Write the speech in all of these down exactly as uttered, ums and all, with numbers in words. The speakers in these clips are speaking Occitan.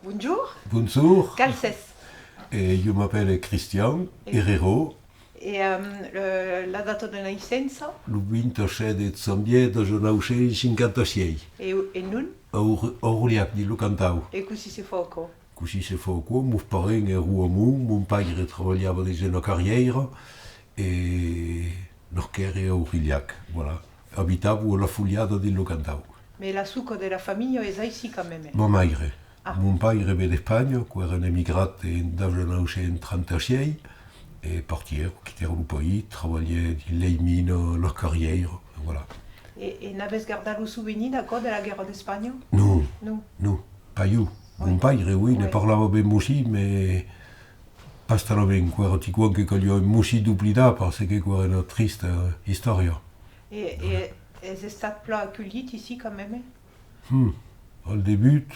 Bonjour. Bonjour. Qual sètz? Eh, jo m'apèle Cristian Herrero. E, ehm, le, la data de naissença? Lo vint-e-sèt de janvièr de mila nòu cents cinquanta-sièis. E, e non? A Aur-, Aurlhac, dins lo Cantau. E cossí se fa aquò? Cossí se fa aquò? Mos parents èran amont, mon paire trabalhava dins una carrièira e nasquère a Aurlhac, voilà. Abitavan a La Folhada dins lo Cantau. Mès la soca de la familha es aicí quand même, eh? Ma maire. Ah. Mon paire ven d'Espanha, qu'èra un emigrat en mila nòu cents trenta-sièis, e partièron, quitèron lo país, trabalhèron dins lei minas, las carrièiras, voilà. E, e n'avètz gardat lo sovenir d'aquò de la guèrra d'Espanha? Non, non, pas ieu. Mon paire, oui, ne parlava ben mossí, mès pas talament, qu'èra quicòm que caliá un mossí doblidar, parce que qu'èra una trista istòria. E, e es estat plan aculhit aicí quand même, eh? Hmm. Al debut,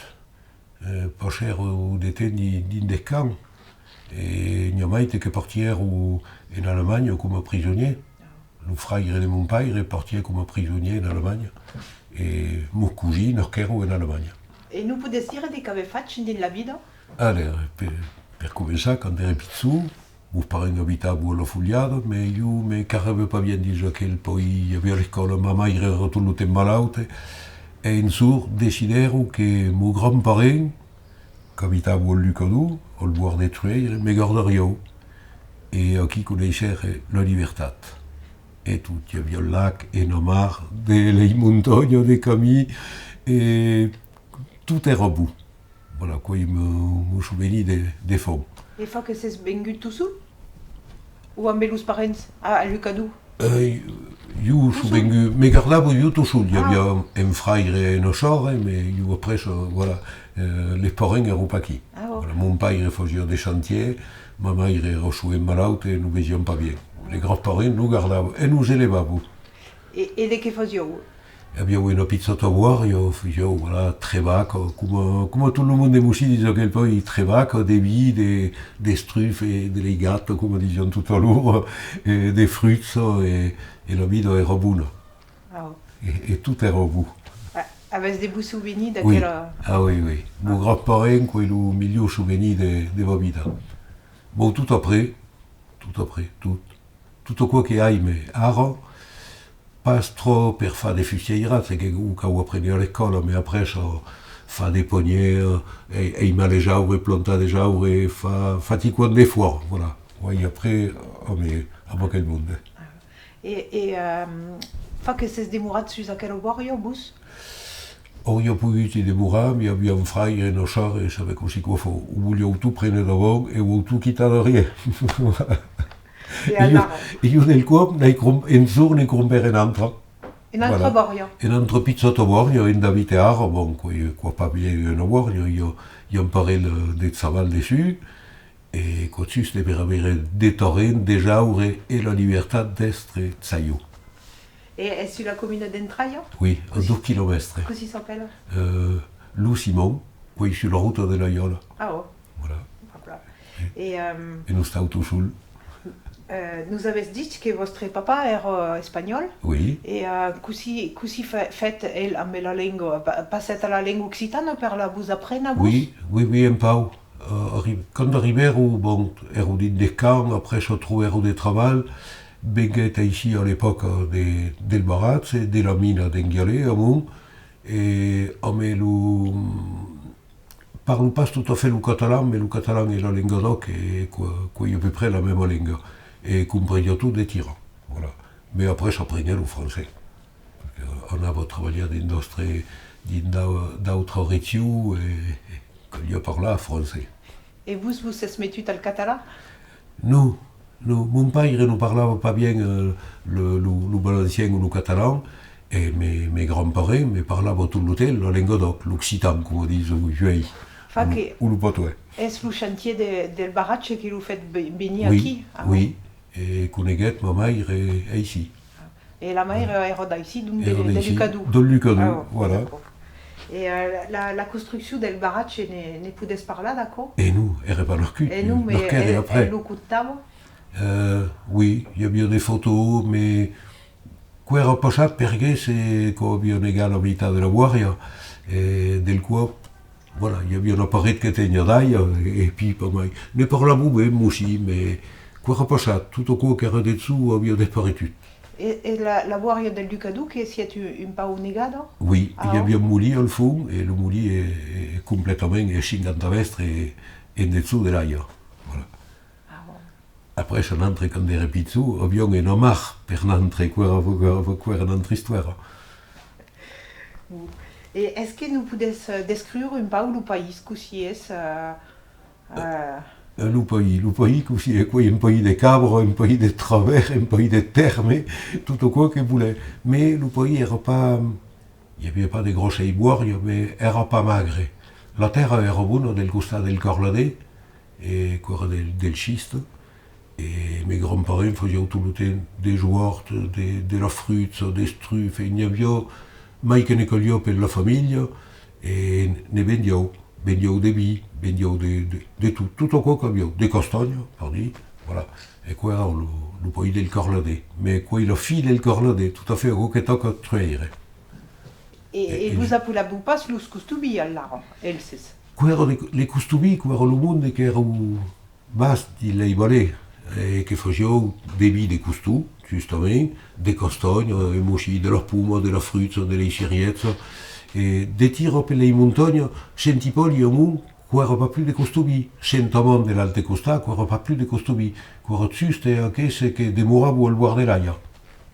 eh, passèron de temps di-, dins de camps, e n'i a maites que partièron en Alemanha coma prisonièrs. Lo fraire de mon paire partièt coma prisonièr en Alemanha, e mos cosins nasquèron en Alemanha. E nos podètz dire de qu'avètz fach dins la vida? Alèra, per, per començar, quand ère pichon, mos parents abitavan a La Folhada, mès ieu me carrève pas bien dins aquel país, i aviá l'escòla, ma maire èra tot lo temps malauta, e un jorn decidèron que mos grands-parents, qu'abitavan al Lucadon, al bòrd de Truèire, me gardarián. E aquí coneissère la libertat. E tot, i aviá un lac, una mar, de lei montanhas, de camins, e tot èra bon. Voilà, quò es mon, mon sovenir de, de fons. E fa que sètz vengut tot sol? O ambe los parents a, a Lucadon? Eh, ieu soi vengut, me gardava ieu tot sol, i aviá un fraire e una sòrre, mès ieu après, eh, voilà, eh, les parents èran pas aquí. Voilà, mon paire fasiá de chantièr, ma maire èra sovent malauta e nos vesiam pas bien. Les grands-parents nos gardavan e nos elevavan. E, e de qué fasián? I aviá una pichòta bòria, fasián, voilà, tres vacas, coma, coma tot lo monde mossí dins aquel país, tres vacas, de vin, de, de trufas, de lei gatas, coma disián tot a l'ora, e de fruchas, e, e la vida èra bona. E, e tot èra bon. Avètz de bons sovenirs d'aquela... Ah oui, oui. Mos grands-parents, quò es lo melhor sovenir de, de ma vida. Bon, tot après, tot après, tot. Tot aquò que aime ara, pas tròp per far de fustièiratge, que o cau aprene a l'escòla, mès après, far de panièrs, e, aimar les aures, plantar des aures, far, far quicòm de fòrt, voilà. Uèi après, ambe, ambe aquel monde. E, e, ehm, fa que sètz demorat sus aquela bòria, vos? Auriá pogut i demorar, mès aviá un fraire e una sòrre, e sabètz cossí quò fa, o volián tot prene d'abòrd e o tot quitar darrièr. E alara? E ieu, e ieu del còp, n'ai crom-, un jorn ne crompère una autra. Una autra bòria? Una autra pichòta bòria, endavant e ara, bon, quò, quò es pas bien una bòria, i a, i a un parelh de chavals dessús, e quò es just per aver de torrent, des aures e la libertat d'èstre chas ieu. E es sus la comuna d'Entralha? Oui, a dos quilomèstres. Cossí s'apèla? Euh, Lo Simon, quò es sus la rota de l'Aiòla. Ah, ò. Voilà. E, ehm, e nos estau tot sol. Eh, nos avètz dich que vòstre papà èra espanhòl. Oui. E, eh, cossí, cossí fa-, fèt el ambe la lenga? Pa-, passèt a la lenga occitana per la vos aprene a vos? Oui, oui, oui, un pauc. Eh, arri-, quand arribèron, bon, èron dins de camps, après se trobèron de trabalh, venguèt aicí a l'epòca de, del baratge, de la mina d'Enguialè, amont, e ambe lo, parlo pas tot a fèt lo catalan, mès lo catalan e la lenga d'òc, e quò, quò es a peu près la mèma lenga, e compreniá tot de tira, voilà. Mès après s'aprenguèt lo francés, perque anava trabalhar dins d'autres, dins d'au-, d'autras regions, e, e caliá parlar francés. E vos vos sètz metut al catalan? Non, non, mon paire non parlava pas bien, eh, lo, lo, lo valencian o lo catalan, e mes, mes grands-parents me parlavan tot lo temps la lenga d'òc, l'occitan, coma dison uèi, o lo, o lo patoès. Es lo chantièr de, del baratge que lo fèt ve-, venir aquí? Oui, oui, e coneguèt ma maire aicí. E la maire èra d'aicí, donc, de, de Lucadon. De Lucadon, voilà. E, eh, la, la construccion del baratge, ne, ne podètz parlar d'aquò? E non, ère pas nascut, e non, mès nasquère après. El lo contava? Eh, oui, i aviá de fotòs, mès quò èra passat perque se, quò aviá negat la meitat de la bòria, e del còp Voilà, i aviá una paret que teniá d'aiga, e, e pi pas mai. Ne parlavan ben, mossí, mès qu'èra passat, tot aquò qu'èra dessús aviá desparegut. E, e la, la bòria del Lucadon que sièt un, un pauc negada? Oui, i aviá un molin al fons, e lo molin es, es completament, es cinquanta mètres en dessús de l'aiga. Voilà. Ah, bon. Après, sa nantre, quand ère pichon, aviam una mar per nantre, qu'èra, qu'èra, qu'èra una autra istòria. E es que nos podètz, eh, descriure un pauc lo país, cossí es, eh, eh? Eh, lo país, lo país, cossí es, qu'es un país de cabra, un país de travèrs, un país de tèrmes, tot aquò que volètz. Mès lo país èra pas, i aviá pas de gròssas bòrias, mès èra pas magre. La tèrra èra bona del costat del Carladés, e qu'èra del, del schiste, e mes grands-parents fasián tot lo temps de l'òrt, de, de la frucha, de las trufas, e n'i aviá mai que ne caliá per la familha, e ne vendián, vendián de vin, vendián de, de, de tot, tot aquò qu'avián, de castanhas, per dire, voilà. E qu'èra lo, lo país del Carladés, mès qu'es la fin del Carladés, tot a fach aquò que tòca Truèire. E, e, e los apelavan pas los costobins alara, elses? Qu'èra de, les costobins, qu'èra lo monde qu'èra bas dins las valets, e que fasián de vin de coston, justament, de castanhas, e mossí de las pomas, de las fruchas, de las cirièchas, e de tirar per las montanhas, Sent Ipòlit amont, qu'èra pas plus de costobins, Sent Amand de l'autre costat, qu'èra pas plus de costobins, qu'èra juste aqueles que demoravan al bòrd de l'aiga.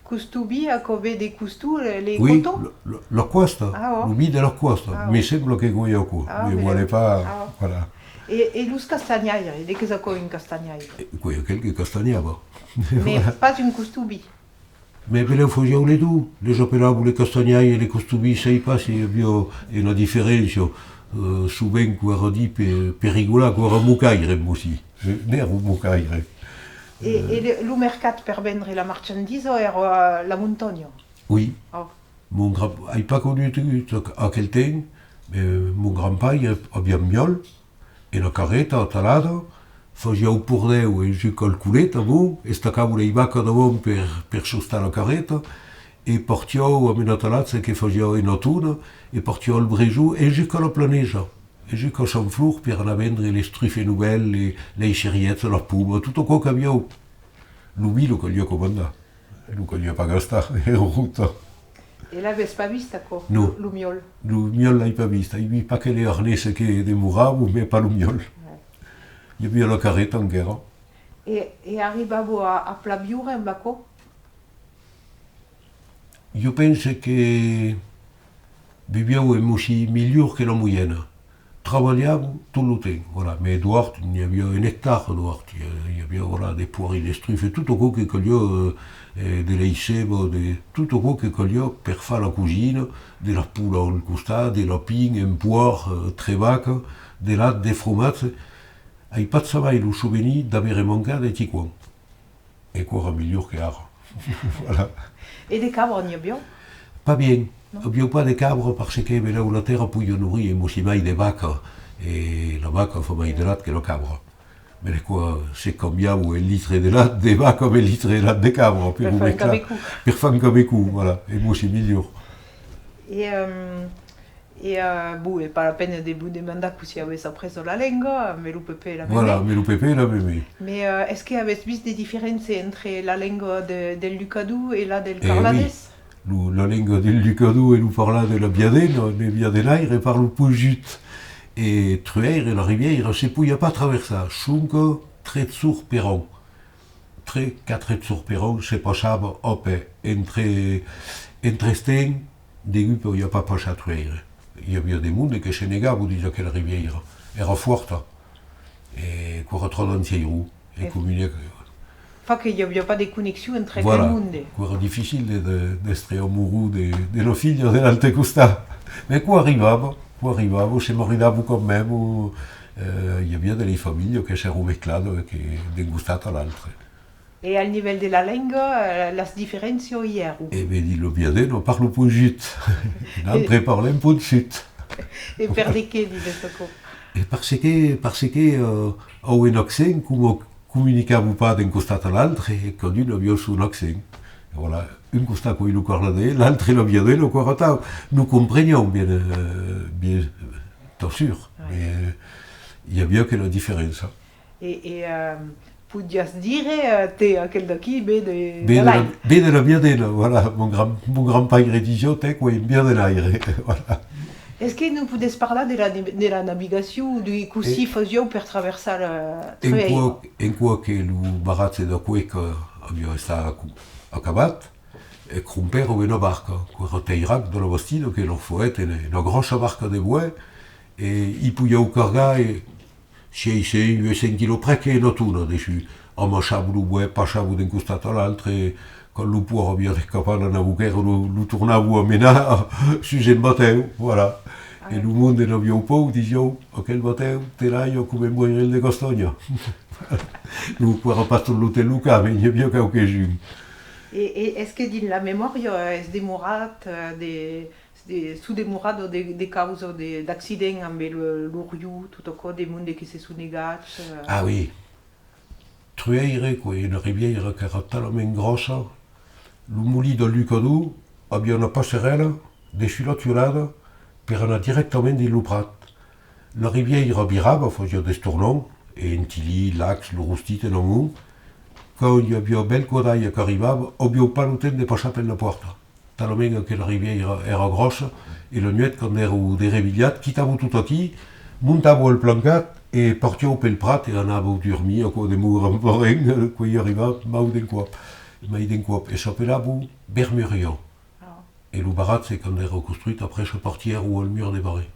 Costobin, aquò ven de coston, le, le coton? Oui, la, la, la còsta, lo vin de la còsta. Ah, me sembla que qu'es aquò, mès voilà, pas, voilà. E, e los castanhaires, de qu'es aquò un castanhaire? E, qu'es aquel que castanhava. Mès pas un costobin. Mès belèu fasián les dos, les apelavan les castanhaires e les costobins, sai pas se i aviá una diferéncia, eh, sovent qu'èra dit per, per rigolar, qu'èra mocaire, mossí. Eh, n'èra mocaire. E, e le, lo mercat per vendre la marchandisa èra a la montanha? Oui. Mon grand, ai pas conegut aqu-, aquel temps, mès mon grand-paire aviá un miòl, e la carreta atalada, fasiá lo pordèu e jusc'al colet amont, estacava las vacas davant per, per sostar la carreta, e partiá amb un atalatge que fasiá una tona, e partiá al Breson e jusca la Planesa. E jusca Sant Flor per anar vendre les trufes novèlas, les, les cirièchas, las pomas, tot aquò qu'aviá. Lo vin lo caliá comandar, lo caliá pas gastar en rota. E l'avètz pas vist aquò, lo, lo miòl? Non. Lo miòl l'ai pas vist, ai vist pas que les harnèses que demoravan, mès pas lo miòl. I aviá la carreta encara. E, e arribavan a, a plan viure amb aquò? Jo pense que vivián un mossí milhor que la moiena. Trabalhavan tot lo temps, voilà, mès d'òrt, n'i aviá un ectara d'òrt, i, i aviá, voilà, de poiris, de trufas, tot aquò que caliá, eh, eh, de las cebas, de, tot aquò que caliá per far la cosina, de las polas al costat, de lapin, un pòrc, eh, tres vacas, de lach, de fromatge. Ai pas jamai lo sovenir d'aver mancat de quicòm. E qu'èra milhor que ara. Voilà. E de cabra n'i aviá? Pas bien. Non? Aviá pas de cabra parce que, belèu, la tèrra podiá norir un mossí mai de vacas, e la vaca fa mai de lach que la cabra. Mès aquò se cambiava un litre de lach de vaca amb un litre de lach de cabra, per far un cabecon. Per far un cabecon, voilà, un mossí milhor. E, euh, E, euh, bon, es pas la pena de vos demandar cossí avètz apresa la lenga, amb lo pepè e la memè. Voilà, amb lo pepè e la memè. Mès, euh, es que avètz vist de diferéncia entre la lenga de, del Lucadon e la del Carladés? Eh oui, lo, la lenga del Lucadon es lo parlar de la Viadena, de Viadenaire, parlan pas just. E Truèire, la Rivièira, se podiá pas traversar, sonque tres jorns per an. Tres, quatre jorns per an se passava a pè entre, entre estent, degun podiá pas passar Truèire. I aviá de monde que se negava dins aquela rivièira. Èra fòrta. E qu'èra tròp dangerós. E comunic-, fa que i aviá pas de connexion entre aquel monde. Voilà. Qu'èra dificil de, de, d'èstre amorós de, de la filha de l'autre costat. Mès qu'arribava, qu'arribava, se maridava quand même, o, eh, i aviá de las familhas que s'èran mescladas, que d'un costat a l'autre. E al nivèl de la lenga, eh, las diferéncias i èran? E ben, dins la Viadena parlan pas just. Nautres parlem pas just. E per de qué dides aquò? E parce que, parce que, eh, an un accent, coma comunicavan pas d'un costat a l'autre, e cadun aviá son accent. E voilà, un costat qu'es lo Carladés, l'autre la Viadena, qu'èra atau. Nos compreniam bien, eh, bien, Tot sûr, ouais, mais, euh, i aviá aquela diferença. E, e, euh, podiás dire, euh, tè, aquel d'aquí ve de, ve de la, ve de la Viadena, voilà, mon grand, mon grand-paire disiá, tè, qu'es un viadenaire, voilà. Es que nos podètz parlar de la, de la navigacion, de cossí fasiáu per traversar la Trèira? En quò, en quò que lo baratge de Cueca aviá estat acu-, acabat, e crompèron una barca, qu'èra Teirac de la Bastida, que lor foguèt una, una gròssa barca de boès, e i podiáu cargar, e sièis cents, uèch cents quilòs, presque una tona dessús. Amassavan lo boès, passavan d'un costat a l'autre, e quand lo pòrc aviá d'escapar, l'anavan quèrre, lo, lo tornavan amenar sus un batèu, voilà. E lo monde n'aviá paur, disiá, aquel batèu, tè, l'aiga coma un boiril de castònha. Lo, qu'èra pas tot l'otèl lo cas, mas n'i aviá quauques-uns. E, e es que dins la memòria es demorat, eh, de, de, son demoradas de, de causas, de, d'accidents amb lo, lo riu, tot aquò, de monde que se son negats, eh? Ah oui. Truèire, qu'es una ribièira qu'èra talament gròssa, lo molin de Lucador aviá una passarèla dessús la teulada per anar dirèctament dins lo prat. La ribièira virava, fasiá d'estornons, e en Tilí, Lacs, lo Rostit en amont, quand i aviá bèlcòp d'aiga qu'arribava, aviáu pas lo temps de passar per la pòrta. Talament aquela ribièira èra gròssa, e la nuèch, quand èran desrebilhats, quitavan tot aquí, montavan al plancat e partiáu pel prat e anavan dormir, aquò, de mon grand-parent, qu'es arribat mai d'un còp, mai d'un còp, e s'apelavan Bermurian. Ah. E lo baratge, quand èra construit, après, se partièron al mur de barré.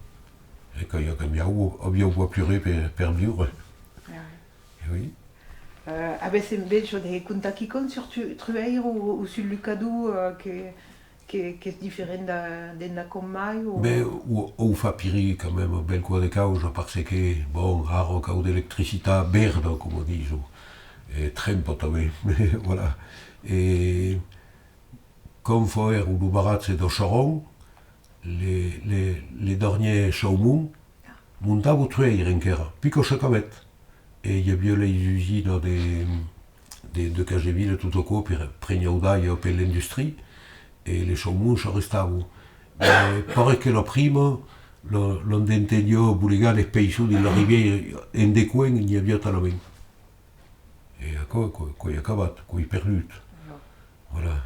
E quand i a cambiau, aviáu pas pus res per, per viure. Ah oui. E oui. Euh, avètz enveja de contar quicòm sur Tru-, Truèira o, o sul Lucador, euh, que, que, qu'es diferent de, d'endacòm mai, o? Ben, o, o fa pirir quand même bèlcòp de causas, parce que, bon, ara cau d'electricitat verda, coma dison, e trempa tanben, mais voilà. E quand faguèron lo baratge de Saron, le, le, le darnier saumon montava Truèira enquèra, puèi que s'acabèt. E i aviá las usinas de, de, de Casevila, tot aquò, per, prenián d'aiga per l'industria, e le saumon s'arrestava. E pareis que la prima, la, l'an d'entendiá bolegar les peiçons dins la ribièira, en de coen n'i aviá talament. E aquò, qu'es, qu'es acabat, qu'es perdut. Voilà.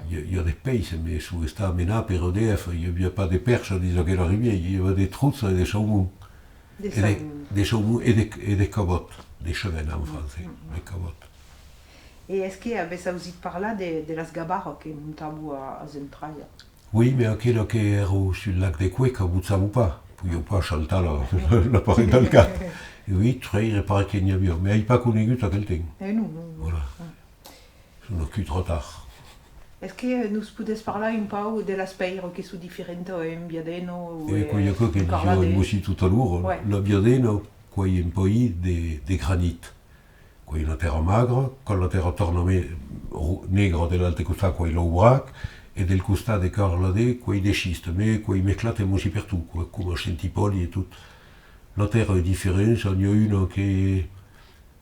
I a, i a de pèisses, mas son estats menats per E D F, i aviá pas de pèrcha dins aquela ribièira, i aviá de trucha e de saumon. De saumon. E de, de saumon e de, e de cabòt, de sardina en francés, de cabòt. E es que avètz ausit parlar de, de las gabarras que montavan a, a Zentralha? Oui, mas aquela que èra sul lac de Cueca, botjava pas, podiá pas saltar la, la paret del cap. E oui, Truèira, pareis que n'i aviá, mas ai pas conegut aquel temps. Eh non, non, non. Voilà. Son aquí tròp tard. Es que nos podètz parlar un pauc de las pèiras que son diferentas en Viadena o en Carladé? E qu'es aquò que disiá Mossi tot a l'ora, la Viadena, qu'es un país de, de granit. Qu'es una tèrra magra, quand la tèrra torna me-, ro-, negra de l'autre costat, qu'es l'Aubrac, e del costat de Carladé, qu'es de schiste, mas qu'es mesclat un bocin pertot, qu'es coma Sent Ipòlit e tot. La tèrra es diferenta, n'i a una que,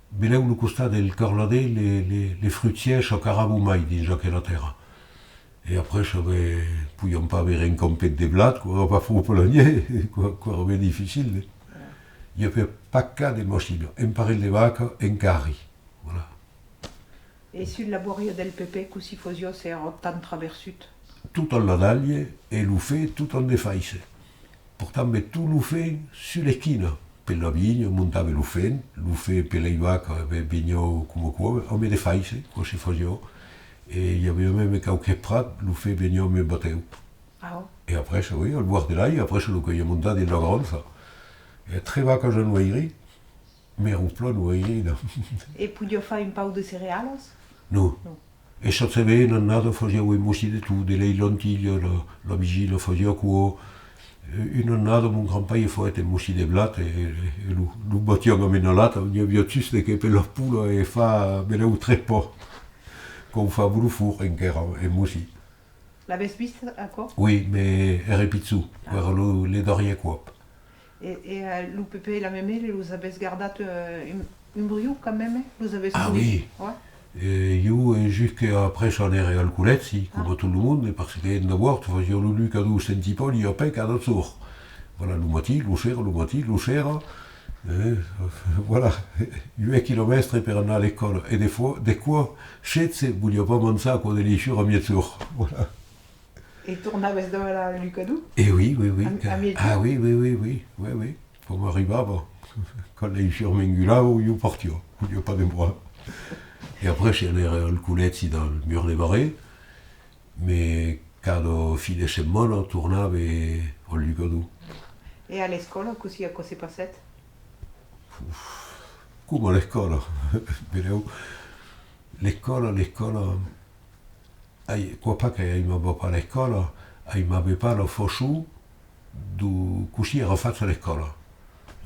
belèu lo costat del Carladé, le, le, le frutièrs s'acaravan mai dins aquela tèrra. E après, sabe, podiam pas aver un campet de blat, qu'èra pas fòrt per la nuèch, qu'èra ben dificil, eh. I aviá pas cap de machina, un parelh de vacas, un carri, voilà. E sul la bòria del Pepè, cossí fasiá s'èra tan traversut? Tot en ladalha e lo fen tot en defaisse. Portavan tot lo fen sus l'esquina. Per la vinha, montavan lo fen, lo fen per las vacas, e ben, veniá coma aquò, amb de faisses, aquò se fasiá. E i aviá mème quauques prats, lo fen veniá amb un batèu. Ah. E après, oui, al bòrd de l'aiga, après, lo caliá montar dins la grança. E tres vacas a noairir, mès plan noairidas. E podiá far un pauc de cerealas? Non. Non. E chaque setmana, una annada, fasiá un bocin de tot, de las lentilhas, la, la vigila fasiá aquò. E una annada, mon grand-paire foguèt un bocin de blat, e, e, e lo, lo batián amb una lata, n'i aviá just de qué per las polas e far belèu tres pòts. Qu'es far lo forn enquèra, un bocin. L'avètz vist, aquò? Oui, mès èra pichon, aquò èra lo, le darrier còp. E, e, eh, lo Pepè e la Memè, los avètz gardat, eh, un, un briu quand même, eh? Los avètz connut? Ah oui. Ouais. E ieu, e jusque après, anère al collègi, coma tot lo monde, parce que en d'abòrd fasiá lo Lucador Sent Ipòlit a pè cada jorn. Voilà, lo matin, lo sera, lo matin, lo sera, eh, voilà, uèch quilomèstres per anar a l'escòla. E de fois, de còps, setze, voliá pas manjar aquò de leissura a miègjorn. Voilà. E tornaves davalar Lucadou? E oui, oui, oui. A, a miègjorn? Ah oui, oui, oui, oui, oui, oui. Quand m'arribava, quand leissura m'engulava, ieu partiá, voliá pas demorar. E après, si anère al collègi del Mur de Barré, mès cada fin de setmana tornave al Lucadou. E a l'escòla, cossí aquò se passèt? Uf, coma a l'escòla. Benlèu, l'escòla, l'escòla, ai, quò pas que aimava pas l'escòla, aimave pas la faiçon de cossí èra fach a l'escòla.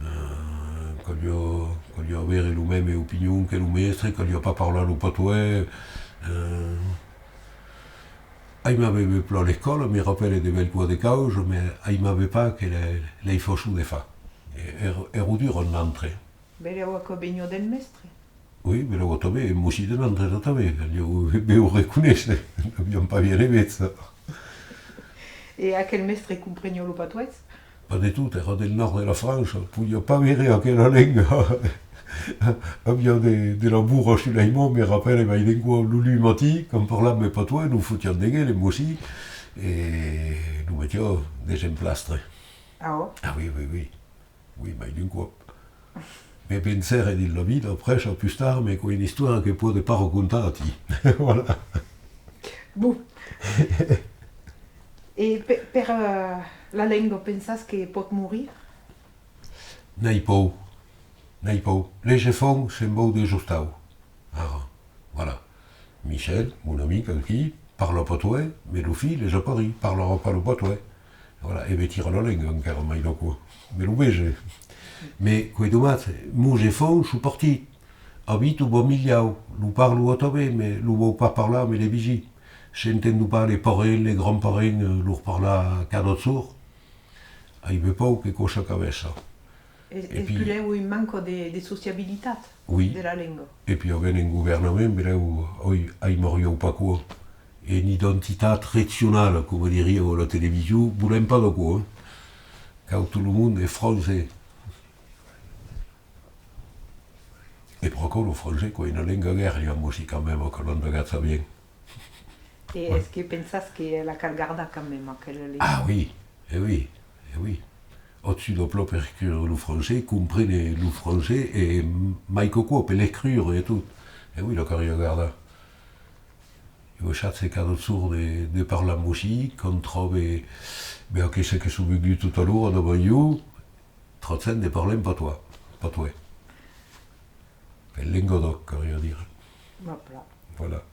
Eh, caliá, caliá avere lo mème opinion que lo mèstre, caliá pas parlar lo patoès. Eh, aimave plan l'escòla, me rapèle de bèlcas de causas, mès aimave pas que le, lei faiçons de far. E, èra, èra dur amb nantres. Benlèu aquò veniá del mèstre? Oui, benlèu tanben, e mossí de nantres tanben, caliá ben o reconéisser, n'aviam pas bien de mèstre. E aquel mèstre compreniá lo patoès? Pas de tot, èra del nòrd de la França, podiá pas veire aquela lenga. Aviá de, de la borra sus las mans, me rapèle, mai d'enquò, lo luns matin, quand parlàvem patoès, nos fotiam de gueles, mossí, e nos metiá dins un plastre. Ah, ò? Ah oui, oui, oui. Oui, mai d'un còp. Me vencère dins la vida, après, a pus tard, mès qu'es una istòria que pòde pas racontar aquí. Voilà. Bon. E pe-, per, eh, la lenga, pensas que pòt morir? N'ai paur. N'ai paur. Los enfants se'n van dels ostals. Ara, voilà. Michel, mon amic aquí, parla patoès, mès lo filh es a París, parlarà pas lo patoès. Voilà, e me tira la lenga encara mai d'aquò. Mès lo vese. Mès, qu'es domatge, mos enfants son partits. Abitan a Milhau, lo parlan atanben, mès lo vòu pas parlar, mès le visin. S'entendon pas, les parents, les grands-parents, eh, lor parlar cada jorn. Ai ben paur que quò s'acabèsse. Es, es puslèu un manca de, de sociabilitat, oui, de la lenga. E puèi avèm un governament, benlèu, oi, aimarián pas quò. Una identitat regionala, coma dirián a la television, volèm pas d'aquò, eh. Quò tot lo monde es francés. E pr'aquò lo francés, qu'es una lenga guèrria, mossí quand même, que l'an d'agachar bien. E es que pensas que la cal gardar quand même, aquela lenga? Ah oui, e oui, e oui. Ajuda plan per escriure lo francés, comprene lo francés, e mai qu'aquò, per l'escriure e tot. E oui, la caliá gardar. Ieu essaje cada jorn de, de parlar mossí, quand tròbe, ben, aqueles que son venguts tot a l'ora davant ieu, tracham de parlar en patoès, patoès. En lenga d'òc, caliá dire. Hòp là. Voilà.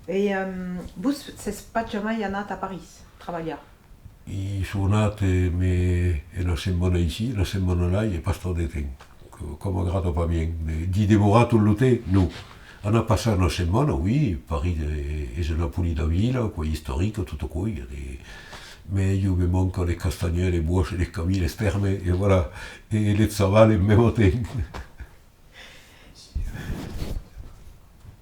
E, ehm, vos sètz pas jamai anat a París trabalhar? I soi anat, eh, mès una setmana aicí, una setmana lai, e pas tant de temps. Que, quò m'agrada pas bien. De, d'i demorar tot lo temps, non. Anar passar una setmana, oui, París, eh, es una polida vila, qu'es istorica, tot aquò, i a de, mès ieu me manca les castanhièrs, les bòscs, les camins, les tèrmes, e voilà. E les chavals en mème temps.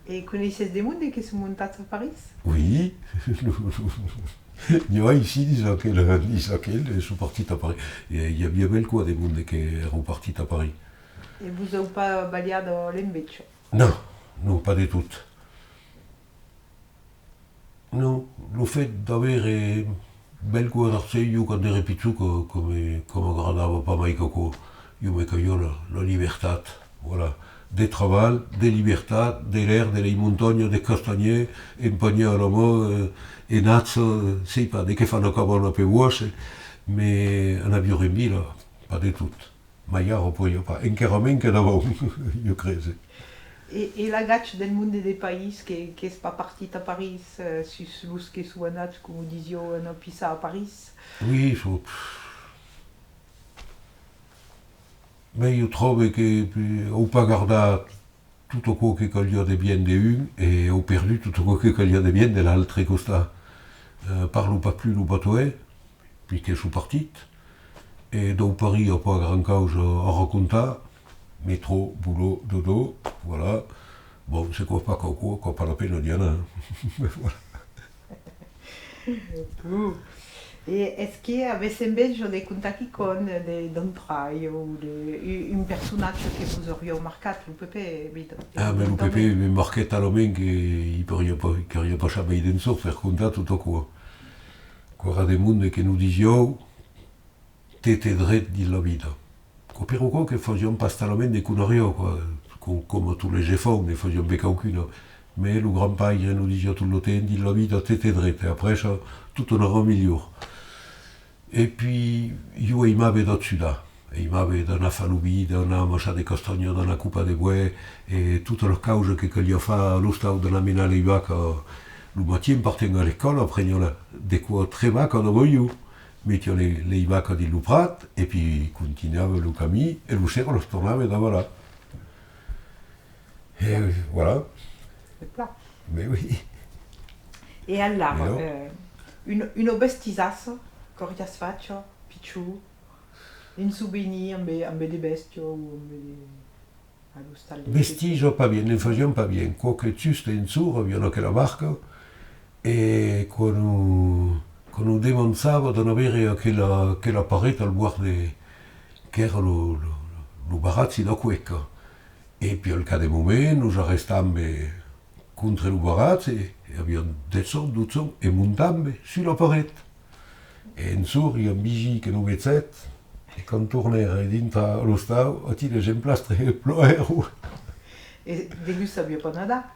E coneisses de monde que son montats a París? Oui. N'i a aicí, dins aquel, dins aquel, son partits a París. E i aviá bèlcas de monde que èran partits a París. E vos an pas balhat l'enveja? Non, non, pas de tot. Non, lo fèt d'avere bèlcas d'argent, ieu, quand ère pichon, que, que me, que m'agradava pas mai qu'aquò. Ieu, me caliá la, la libertat, voilà. De trabalh, de libertat, de l'aire, de las montanhas, de castanhièrs, empanhar a la man, eh, e najar, eh, sai pas, de qué far una cabana per vòstre, mès anar viure en vila, pas de tot. Mai ara, podiá pas, encara mens que d'avant, ieu crese. E, e l'agach del monde de país que, qu'es pas partit a París, eh, sus los que son anats, coma disián, anar pissar a París? Oui, son... Mès ieu tròbe que, eh, an pas gardat tot aquò que caliá de bien de un e an perdut tot aquò que caliá de bien de l'autre costat. Eh, parlan pas plus lo patoès, puisque son partits, e dau París a pas grand causa a racontar, metro, boulot, dodo, voilà. Bon, se quò es pas quauqua, quò es pas la pena d'i anar, hein. Voilà. Bon. E es que avètz enveja de contar quicòm de, d'un traire o de, u-, un personatge que vos auriá marcat, lo Pepè, evidentament? Ah, ben, lo Pepè me marquèt talament que i pariá pas, qu'auriá pas jamai d'ensor per contar tot aquò. Qu'èra de monde que nos disián: te, te dret dins la vida. Quò per aquò que fasiam pas talament de conariá, quoi. Com, coma tots les enfants, ne fasiam ben qualqu'una. Mès lo grand-paire nos disiá tot lo temps: dins la vida, te, te dret, e après, tot anarà melhor. E puèi, ieu aimave d'ajudar. Aimave d'anar far lo vin, d'anar amassar de castanhas, d'anar copar de boès, e totas las causas que caliá far a l'ostau, d'anar menar lei vacas. Lo matin partiam a l'escòla, preniam la, de quò tres vacas davant ieu. Metiam lei, lei vacas dins lo prat, e puèi contunhava lo camin, e lo ser las tornava davalar. E voilà. E plan. Mais oui. E alara, euh, una, una bestisassa qu'auriatz facha, pichon, un sovenir ambe, ambe de bèstias o ambe de... Bestisas pas bien, ne'n fasiam pas bien. Quò que just ensora aviam aquela barca, e quand nos, quand nos demançava d'anar veire aquela, aquela paret al bòrd de, qu'èra lo, lo, lo baratge d'Aqueca. E puèi al cap de moment nos arrestam, eh, contra lo baratge, e aviam dètz ans, dotze ans, e montam, eh, sus la paret. E un jorn i a un visin que nos vegèt, e quand tornèri dintrar a l'ostau, aquí les emplastres e plorèron. E degús sabiá pas nadar?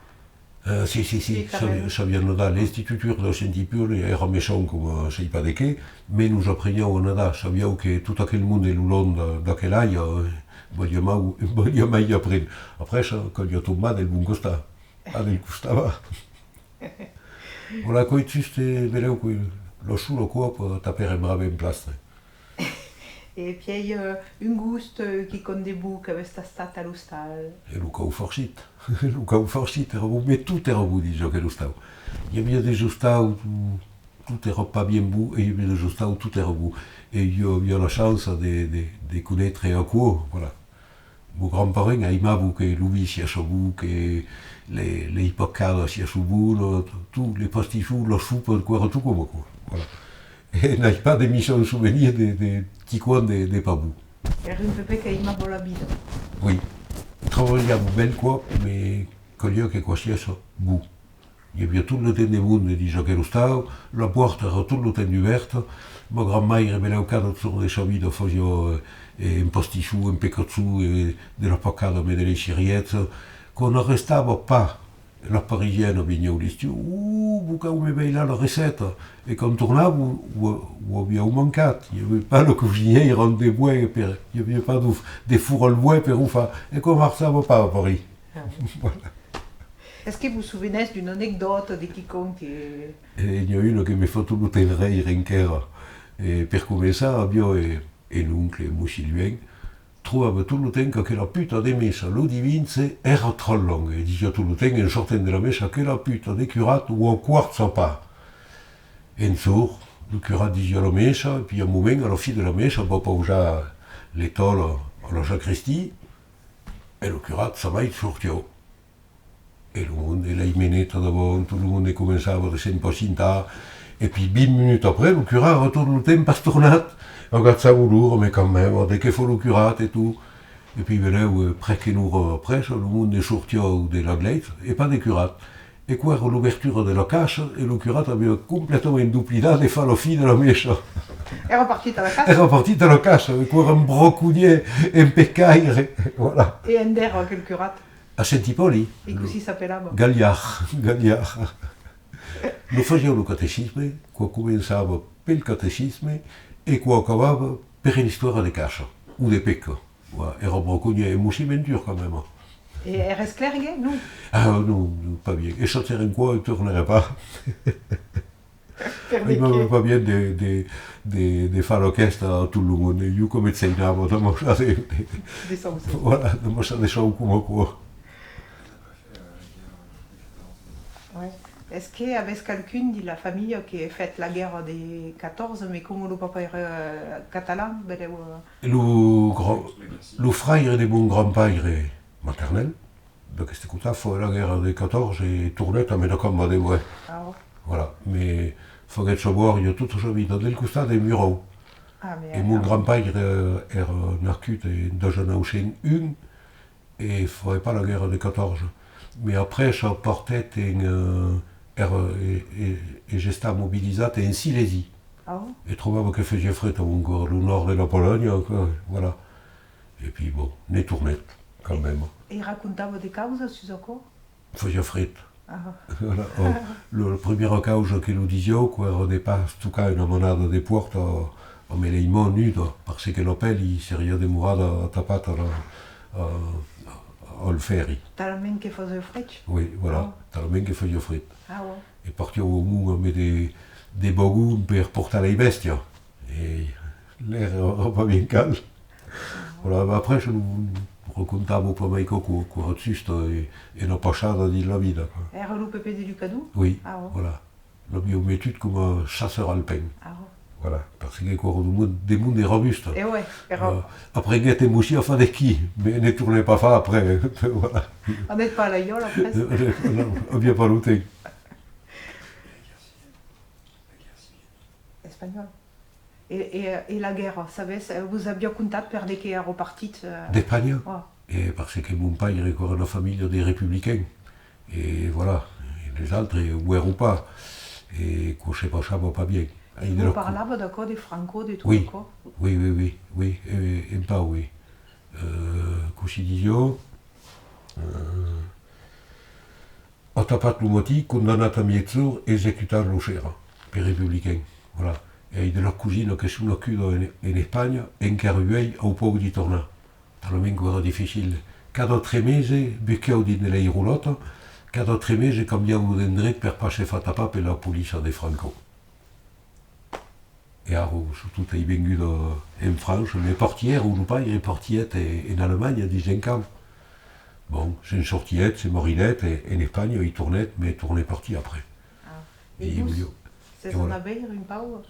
Eh, si, si, si, sabiá, sabiá nadar. L'institutor de Sentipoli èra meschant coma sai pas de qué, mès nos apreniá a nadar. Sabiá que tot aquel monde lo long de, d'aquela aia, eh, valiá mai, valiá mai aprendre. Après, ça, caliá tombar del bon costat. Ah, del costat bas. Voilà, quò es just, eh, benlèu que la sola còp, eh, tapèri un brave emplastre. E puèi, eh, un gost, eh, quicòm de bon qu'avètz tastat a l'ostal? E lo còu farcit. Lo còu farcit èra bon, mès tot èra bon dins aquel ostau. I aviá de ostaus, tot, tot èra pas bien bon, e i aviá de ostaus, tot èra bon. E ieu aviá la chança de, de, de conéisser aquò, voilà. Mon grand-parent aimava que lo vin sièsse bon, que le, lei pacadas sièsson bonas, tot, tot, les pastissons, la sopa, quò èra tot coma aquò. Voilà. E n'ai pas de michant sovenir de, de quicòm de, de pas bon. Èra un Pepè qu'aimava la vida. Oui. Trabalhava bèlcòp, mès caliá que quò sièsse bon. I aviá tot lo temps de monde dins aquel ostau, la pòrta èra tot lo temps dubèrta, ma grand-maire, benlèu cada jorn de sa vida, fasiá, eh, un pastisson, un pecatjon, eh, de la pacada, mès de lei cirièthas. Quand n'arrestava pas, las Parisianas venián l'estiu: "Oh, vos cau me bailar la recèpta!" E quand tornava, o, o, o avián mancat, i aviá pas la cosinièira de boès per, i aviá pas de, de forn al boès per o far, e quò marchava pas a París. Ah. Voilà. Es que vos sovenètz d'una anecdòta, de quicòm que... E n'i a una que me fa tot lo temps rèire enquèra. E per començar, aviá, e, un oncle, Mossur Luèn, trobava tot lo temps qu'aquela puta de messa lo divinse èra tròp longa, e disiá tot lo temps, en sortent de la messa: "Aquela puta de curat o aquòrcha pas." Un jorn, lo curat disiá la messa, e puèi un moment, a la fin de la messa, va pausar l'estòla a la sacristia, e lo curat jamai sortiá. E lo monde, lei menetas davant, tot lo monde començava de s'impacientar, e puèi vint minutas après, lo curat èra tot lo temps pas tornat. Agachava l'ora, mès quand même, de qué fa lo curat e tot. E puèi benlèu, eh, presque una ora après, lo monde sortiá de la glèisa, e pas de curat. E quò èra l'obertura de la caça, e lo curat aviá completament doblidat de far la fin de la messa. Èra partit a la caça? Èra partit a la caça, e quò èra un braconièr, un pescaire, voilà. E ende èra aquel curat? A Sentipoli. E cossí s'apelava? Galhard, Galhard. Nos fasiá lo catecisme, quò començava pel catecisme e quò acabava per una istòria de caça, o de pesca. Voilà, èra braconièr, e mossur Ventur quand même. E èretz clèrgue, non? Ah, non, non, pas bien. E sortèrem quò e tornèrem pas. Aimava pas bien de, de, de, de far l'orquèstra a tot lo monde. Ieu quò me geinava d'amassar de, de, voilà, d'amassar de sòus coma aquò. Ouais. Es que avètz qualqu'un dins la familha que fèt la guèrra de catorze, mès coma lo papà èra, euh, catalan, benlèu, euh... Lo gra-, lo fraire de mon grand-paire maternèl, d'aqueste costat, fa la guèrra de catorze e tornèt amb una camba de boès. Ah. Voilà, mès Faguèt sa bòria tota sa vida del costat de Murau. Ah, e mon grand-paire, eh, èra nascut en dètz-a-nòu cent un e faguèt pas la guèrra de catorze. Mai après, se partèt en, eh, èra, e, e, es estat mobilizat en Silesia. E trobava que fasiá fred, encara, lo nòrd de la Polonha, que, voilà. E pi, bon, ne tornèt, quand même. E racontava de causas sus aquò? Fasiá fred. Voilà. Ò, lo, la primièra causa que lo disiá, qu'èra de pas tocar una manada de pòrta amb l'aiman nuda, parce que la pèl i seriá demorada atapat a la, a, al fèrri. Talament que fasiá fred? Oui, voilà, talament que fasiá fred. E partián au mond amb de, de vagons per portar las bèstias. E l'èra pas bien cald. Voilà, après, se lo racontava pas mai qu'aquò, qu'èra just, eh, una passada dins la vida, quoi. Èra lo Pepè de Lucadon? Oui, voilà. L'avián metut coma chasseur alpin. Voilà, parce que qu'èra de monde, de monde robust. E ouais, èra... Aprenguèt un bocin a far d'esquí, mai ne tornèt pas far après, voilà. Anèt pas a la Iòla après? Non, aviá pas lo temps. Espanhòl. E, e, e la guèrra, sabètz, eh, vos aviá contat per de qué èra partit, eh? D'Espanha? E parce que mon paire èra una familha de republicans, e voilà, e les autres o èran pas, e quò se passava pas bien. E vos parlava d'aquò, de Franco, de tot aquò? Oui, oui, oui, oui, e, un pauc, oui. Eh, cossí disiá? Eh, Atapat lo matin, condamnat a miègjorn, executat lo ser, per republicans. Voilà. E ai de las cosinas que son nascudas en, en Espanha, encara uèi an paur d'i tornar. Talament qu'èra dificil. Cada tres meses, buscava dins de las rolotas, cada tres meses cambiava d'endrech per pas se far tapar per la poliça de Franco. E ara, surtot, ai vengut en França, mai partièron, lo paire partièt en Alemanha dins un camp. Bon, se'n sortièt, se maridèt, e en Espanha i tornèt, mai tornèt partir après. E vos, sètz anat veire un pauc?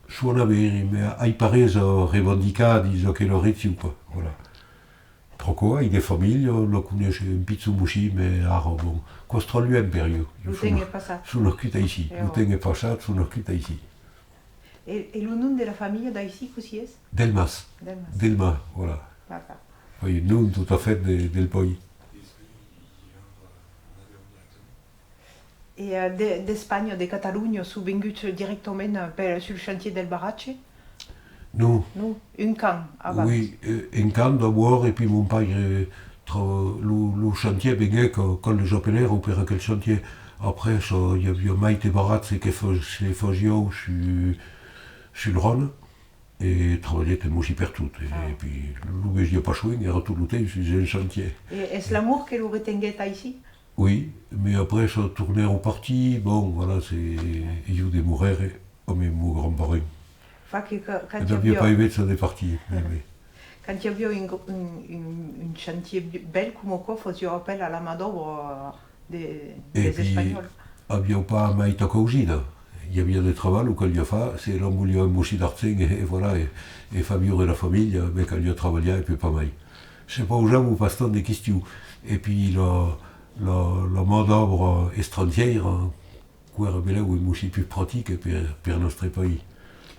Soi anat veire, mai ai pas res a revendicar dins aquela region, quoi. Voilà. Pr'aquò, ai de familha, la coneisse un pichon bocin, mai ara, bon, qu'es tròp luènh per ieu. Lo temps es passat. Soi nascut aicí, lo temps es passat, soi nascut aicí. E, e lo nom de la familha d'aicí, cossí es? Delmas. Delmas. Delmas, voilà. Pas un nom tot a fait de, del país. E, eh, de, d'Espanha, de Catalonha, son venguts dirèctament, eh, per, sul chantièr del barratge? Non. Non, un camp abans. Oui, eh, un camp d'abòrd, e pi mon paire, eh, tra-, lo, lo chantièr venguèt quand, quand les apelèron per aquel chantièr. Après, ça, i aviá mai de barratges que fa-, se fasián su-, sul Ròne, e trabalhèt un bocin pertot. E, e pi, lo vesiá pas soent, èra tot lo temps sus un chantièr. E es l'amor que lo retenguèt aicí? Oui, mai après, ça tornèron partir, bon, voilà, se, ieu demorère amb mon grand-parent. Fa que, que, quand i aviá pas enveja de partir, mai, mai. Quand i aviá un, un, un, un chantièr bèl coma aquò, fasiá apèl a la man d'òbra de, dels Espanhòls. E pi, aviá pas mai ta causida. I aviá de trabalh, o caliá far, se l'òm voliá un bocin d'argent, e, e voilà, e, e far viure la familha, ben caliá trabalhar e puèi pas mai. Se pausavan pas tant de questions. E pi la, la, la man d'òbra estrangièra, qu'èra belèu un bocin pus pratica per, per nòstre país,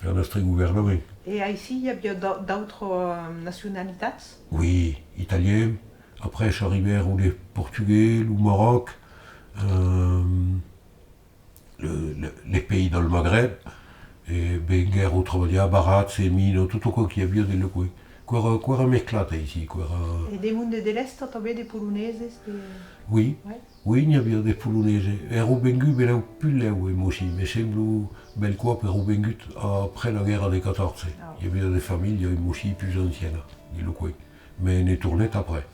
per nòstre governament. E aicí i aviá d'a-, d'autras, eh, nacionalitats? Oui, italian, après s'arribèron los portugués, lo Maròc, eh, le, le, les país del Magrèb, e venguèron trabalhar barratges e minas, tot aquò qu'i aviá dins lo coin. Qu'èra, qu'èra mesclat aicí, qu'èra... E de monde de l'èst tanben, de poloneses, de... Oui, oui, n'i aviá de poloneses. Èran venguts belèu pus lèu, un bocin, me sembla, bèlcòp èran venguts après la guèrra de catorze. I aviá de familhas un bocin pus ancianas dins lo coin. Mai ne tornèt après.